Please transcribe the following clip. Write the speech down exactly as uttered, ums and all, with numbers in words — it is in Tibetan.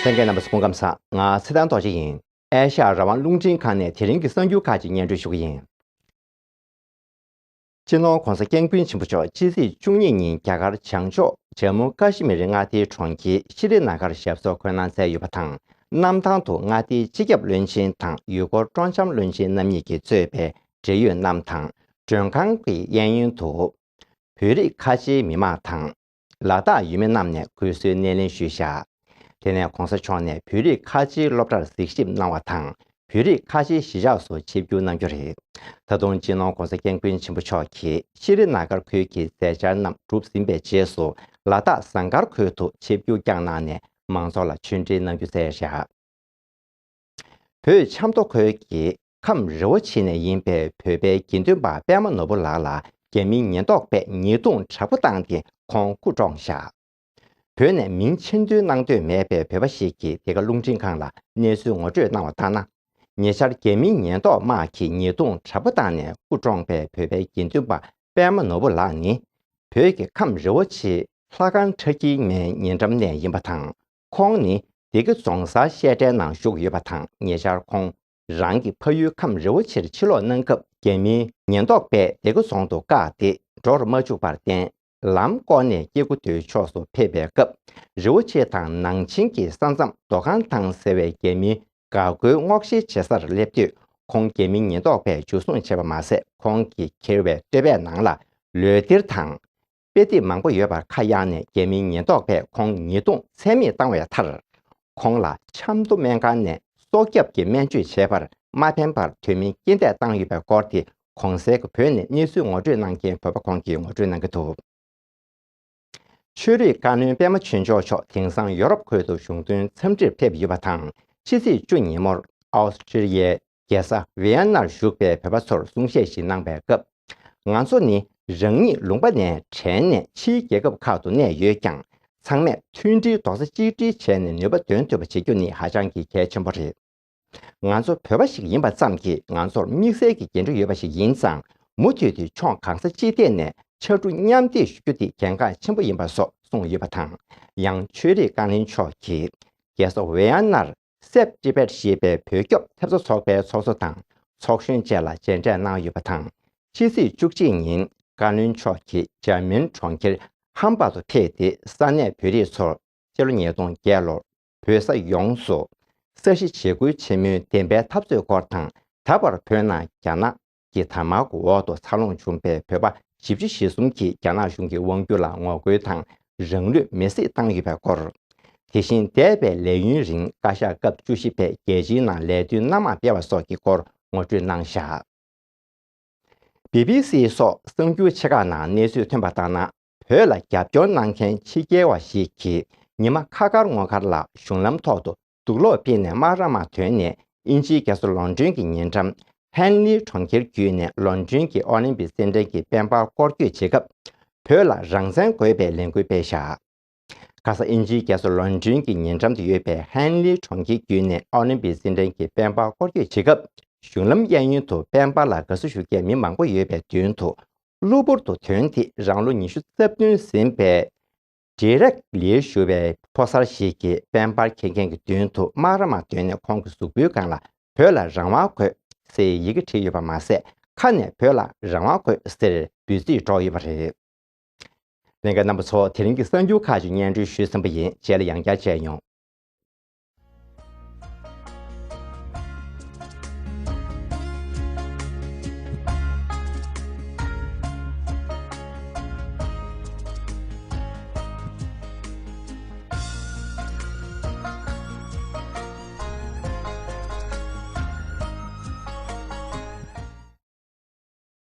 ལྷན་རྒྱས་རྣམ་པ་ཚོ་སྐུ་ཁམས་བཟང་། ང་ཚེ་བརྟན་རྡོ་རྗེ་ཡིན། ཨེ་ཤ་ཡ་རང་དབང་རླུང་འཕྲིན་ཁང་ནས་དེ་རིང་གི་གསར་འགྱུར་ཁག་ཅིག་སྙན་སྒྲོན་ཞུ་གི་ཡིན། སྤྱི་ནོར་༧གོང་ས་༧སྐྱབས་མགོན་ཆེན་པོ་མཆོག་ཕྱི་ཚེས་བཅུ་གཉིས་ཉིན་རྒྱ་གར་བྱང་ཕྱོགས་ཇམ་མུ་ཀ་ཤི་མིར་མངའ་སྡེའི་གྲོང་ཁྱེར་ཤི་རི་ན་གར་ཞབས་སོར་འཁོད་གནང་མཛད་ཡོད་པ་དང་། གནམ་ཐང་དུ་མངའ་སྡེའི་སྤྱི་ཁྱབ་བློན་ཆེན་དང་ཡུལ་སྐོར་སྤྲོ་འཆམ་བློན་ཆེན་རྣམ་གཉིས་ཀྱིས་གཙོས་པའི་འབྲེལ་ཡོད་རྣམས་དང་། མགྲོན་ཁང་གི་གཡས་གཡོན་དུ་བོད་རིགས་ཁ་ཆེའི་མི་མང་དང་། ལ་དྭགས་ཡུལ་མི་རྣམས་ནས་གུས་གསོལ་སྣེ་ལེན་ཞུས་བཞག། དེ་ནས་༧གོང་ས་མཆོག་ནས་བོད་རིགས་ཁ་ཆེའི་སློབ་གྲྭར་གཟིགས་ཞིབ་གནང་བ་དང་། བོད་རིགས་ཁ་ཆེའི་གཞིས་ཆགས་སུ་ཆིབས་བསྒྱུར་གནང་རྒྱུ་རེད། ད་དུང་སྤྱི་ནོར་༧གོང་ས་༧སྐྱབས་མགོན་ཆེན་པོ་མཆོག་གིས་ཤི་རི་ན་གར་ཁུལ་གྱི་མཛད་འཆར་རྣམས་གྲུབ་ཟིན་པའི་རྗེས་སུ། ལ་དྭགས་ཟངས་དཀར་ཁུལ་དུ་ཆིབས་བསྒྱུར་བསྐྱངས་གནང་ནས་མང་ཚོགས་ལ་ཆོས་འབྲེལ་གནང་རྒྱུ་མཛད་བཞག། བོད་ཆབ་མདོ་ཁུལ་གྱི་ཁམས་རི་བོ་ཆེ་ནས་ཡིན་པའི་བོད་པའི་དགེ་འདུན་པ་པད་མ་ནོར་བུ་ལགས་ལ་རྒྱ་མིའི་ཉེན་རྟོག་པས་ཉེས་རྡུང་དྲག་པོ་བཏང་སྟེ་ཁོང་སྐུ་བཀྲོངས་བཞག། བོད་ནས་མིང་ཆེ་འདོན་གནང་འདོད་མེད་པའི་བོད་པ་ཞིག་གིས་འདི་ག་རླུང་འཕྲིན་ཁང་ལ་གནས་ཚུལ་ངོ་སྤྲོད་གནང་བ་ལྟར་ན། ཉེ་ཆར་རྒྱ་མིའི་ཉེན་རྟོག་དམག་གིས་ཉེས་རྡུང་དྲག་པོ་བཏང་ནས་སྐུ་བཀྲོངས་པའི་བོད་པའི་དགེ་འདུན་པ་པད་མ་ནོར་བུ་ལགས་ནི། བོད་ཀྱི་ཁམས་རི་བོ་ཆེ་ལྷ་ཁང་ཁྲ་འགྱིག་མའི་ཉེ་འགྲམ་ནས་ཡིན་པ་དང་། ཁོང་ནི་སྡེ་དགེ་རྫོང་སར་བཤད་གྲྭའི་ནང་བཞུགས་ཡོད་པ་དང་། ཉེ་ཆར་ཁོང་རང་གི་ཕ་ཡུལ་ཁམས་རི་བོ་ཆེར་ཕྱིར་ལོག་གནང་སྐབས། རྒྱ་མིའི་ཉེན་རྟོག་པས་སྡེ་དགེ་རྫོང་དུ་བཀག་སྟེ་འགྲོ་རུ་མ་བཅུག་པར་བརྟེན། ལམ་བསྐོར་ནས་སྐྱེ་རྒུ་མདོའི་ཕྱོགས་སུ་ཕེབས་པའི་སྐབས། རི་བོ་ཆེ་དང་ནང་ཆེན་གྱི་ས་མཚམས་རྡོ་ཁང་ཐང་ཟེར་བའི་རྒྱ་མིའི་འགག་སྒོའི་སྔོག་བཤེར་བྱེད་སར་སླེབས་དུས། ཁོང་རྒྱ་མིའི་ཉེན་རྟོག་པས་འཇུ་བཟུང་བྱས་པ་མ་ཟད། ཁོང་གིས་འཁྱེར་བའི་སྟོད་པའི་ནང་ལ་ལོས་ཏིར་དང་། དཔེ་དེབ་མང་པོ་ཡོད་པར་ཁ་གཡར་ནས་རྒྱ་མིའི་ཉེན་རྟོག་པས་ཁོང་ཉེས་རྡུང་ཚད་མེད་བཏང་བའི་མཐར། ཁོང་ལ་ཆབ་མདོ་སྨན་ཁང་ནས་སྲོག་སྐྱོབ་ཀྱི་སྨན་བཅོས་བྱས་པར་མ་ཕན་པར་དོན་མེད་རྐྱེན་འདས་བཏང་ཡོད་པའི་སྐོར་དེ། གོང་གསལ་གྱི་བོད་ནས་གནས་ཚུལ་ངོ་སྤྲོད་གནང་མཁན་བོད་པ་ཁོང་གིས་ངོ་སྤྲོད་གནང་གི་འདུག། ཆོས་རིག་བཀའ་བློན་པད་མ་ཆོས་འབྱོར་མཆོག་དེང་སང་ཡོ་རོབ་ཁུལ་དུ་གཞུང་དོན་འཚམས་འདྲིར་ཕེབས་ཡོད་པ་དང་། ཕྱི་ཚེས་བཅུ་ཉིན་མོར་ཨའོ་སི་ཀྲི་ལི་ཡའི་རྒྱལ་ས་ཝི་ཡན་ནར་བཞུགས་པའི་བོད་པ་ཚོར་གསུང་བཤད་ཞིག་གནང་པའི་སྐབས། ང་ཚོ་ནི་རང་ཉིད་ལུང་པ་ནས་དྲན་ནས་ཕྱིའི་རྒྱལ་ཁབ་ཁག་ཏུ་གནས་ཡོད་ཀྱང་། ཚང་མས་མཐུན་སྒྲིལ་རྡོག་རྩ་གཅིག་སྒྲིལ་བྱས་ནས་ནུས་པ་འདོན་ཐུབ་པ་བྱེད་རྒྱུ་ནི་ཧ་ཅང་གི་གལ་ཆེན་པོ་རེད། ང་ཚོ་བོད་པ་ཞིག་ཡིན་པ་ཙམ་གྱིས་ང་ཚོར་དམིགས་བསལ་གྱི་འགན་འཁྲི་ཡོད་པ་ཞིག་ཡིན་ཙང་། མུ་མཐུད་དེ་ཕྱོགས་གང་ས་ཅི་ཐད་ནས་ཕྱར་གྲུ་མཉམ་འདེགས་ཞུ་རྒྱུ་དེ་གལ་འགངས་ཆེན་པོ་ཡིན་པ་སོགས་གསུངས་ཡོད་པ་དང་། ཡང་ཆོས་རིག་བཀའ་བློན་མཆོག་གིས་རྒྱལ་ས་ཝི་ཡན་ནར་སེབ་ཊི་བེཊ་ཞེས་པའི་བོད་སྐྱོབ་ཐེབས་རྩ་ཚོགས་པའི་ཚོགས་གཙོ་དང་ཚོགས་གཞོན་བཅས་ལ་མཇལ་འཕྲད་གནང་ཡོད་པ་དང་། ཕྱི་ཚེས་བཅུ་གཅིག་ཉིན་བཀའ་བློན་མཆོག་གིས་འཇར་མན་གྲོང་ཁྱེར་ཧམ་བྷར་དུ་ཕེབས་ཏེ། ས་གནས་བོད་རིགས་ཚོར་སྤྱི་ལོ་ཉིས་སྟོང་བརྒྱད་ལོར་བོད་ས་ཡོངས་སུ་ས་གཞི་བྱེ་རྒོལ་ཆེན་མོའི་བདེན་པའི་འཐབ་རྩོད་སྐོར་དང་། ད་བར་བོད་ནང་རྒྱ་ནག་གི་དམག་གི་འོག་ཏུ་འཚར་ལོངས་བྱུང་བའི་བོད་པ་བཞི་བཅུ་ཞེ་གསུམ་གྱིས་རྒྱ་ནག་གཞུང་གི་དབང་སྒྱུར་ལ་ངོ་རྒོལ་དང་རང་ལུས་མེར་སྲེག་བཏང་ཡོད་པའི་སྐོར། དེ་བཞིན་འདས་པའི་ལས་ཡུན་རིང་བཀའ་ཤག་སྐབས་བཅུ་བཞི་པས་རྒྱལ་སྤྱིའི་ནང་ལས་དོན་སྣ་མང་སྤེལ་བ་སོགས་ཀྱི་སྐོར་ངོ་སྤྲོད་གནང་བཞག། བི་བི་སི་སོགས་གསར་འགྱུར་ཆེ་ཁག་ནང་གནས་ཚུལ་ཐོན་པ་ལྟར་ན། བོད་ལ་རྒྱབ་སྐྱོར་གནང་མཁན་ཕྱི་རྒྱལ་བ་ཞིག་གིས་ཉི་མ་ཁ་མཁར་ངོ་མཁར་ལ་གཞུང་ལམ་ཐོག་ཏུ་དུག་སློག་ཕུད་ནས་དམག་ར་མ་ཐོན་ནས། དབྱིན་ཇིའི་རྒྱལ་ས་ལོན་ཌོན་གྱི་ཉེ་འགྲམ་ཧན་ལི་གྲོང་ཁྱེར་བརྒྱུད་ནས་ལོན་ཌོན་གྱི་ཨོ་ལིམ་པིག་རྩེད་འགྲན་གྱི་དཔལ་འབར་སྐོར་སྐྱོད་བྱེད་སྐབས། བོད་ལ་རང་བཙན་དགོས་པའི་ལས་འགུལ་སྤེལ་བཞག། ཁ་ས་དབྱིན་ཇིའི་རྒྱལ་ས་ལོན་ཌོན་གྱི་ཉེ་འགྲམ་དུ་ཡོད་པའི་ཧན་ལི་གྲོང་ཁྱེར་བརྒྱུད་ནས་ཨོ་ལིམ་པིག་རྩེད་འགྲན་གྱི་དཔལ་འབར་སྐོར་སྐྱོད་བྱེད་སྐབས། གཞུང་ལམ་གཡས་གཡོན་དུ་དཔལ་འབར་ལ་དགའ་བསུ་ཞུ་མཁན་མི་མང་པོ་ཡོད་པའི་མདུན་དུ། གློ་བུར་དུ་ཐོན་ཏེ། རང་ལོ་ཉི་ཤུ་རྩ་བདུན་ཟིན་པའི་ཌེ་རེག་ལི་ཞུ་བའི་ཕོ་གསར་ཞིག་གིས་དཔལ་འབར་འཁྱེར་མཁན་གྱི་མདུན་དུ་དམག་ར་མ་ཐོན་ནས། ཁོང་གི་གཟུགས་པོའི་སྒང་ལ་བོད་ལ་རང་དབང་དགོས་ཟེར་ཡི་གེ་བྲིས་ཡོད་པ་མ་ཟད། ཁ་ནས་བོད་ལ་རང་དབང་དགོས་ཟེར་འབོད་ཚིག་སྒྲོག་ཡོད་པ་རེད། ལྷན་རྒྱས་རྣམ་པ་ཚོ། དེ་རིང་གི་གསར་འགྱུར་ཁག་ཅིག་སྙན་སྒྲོན་ཞུས་ཟིན་པ་ཡིན། རྗེས་ལ་ཡང་བསྐྱར་མཇལ་ཡོང་།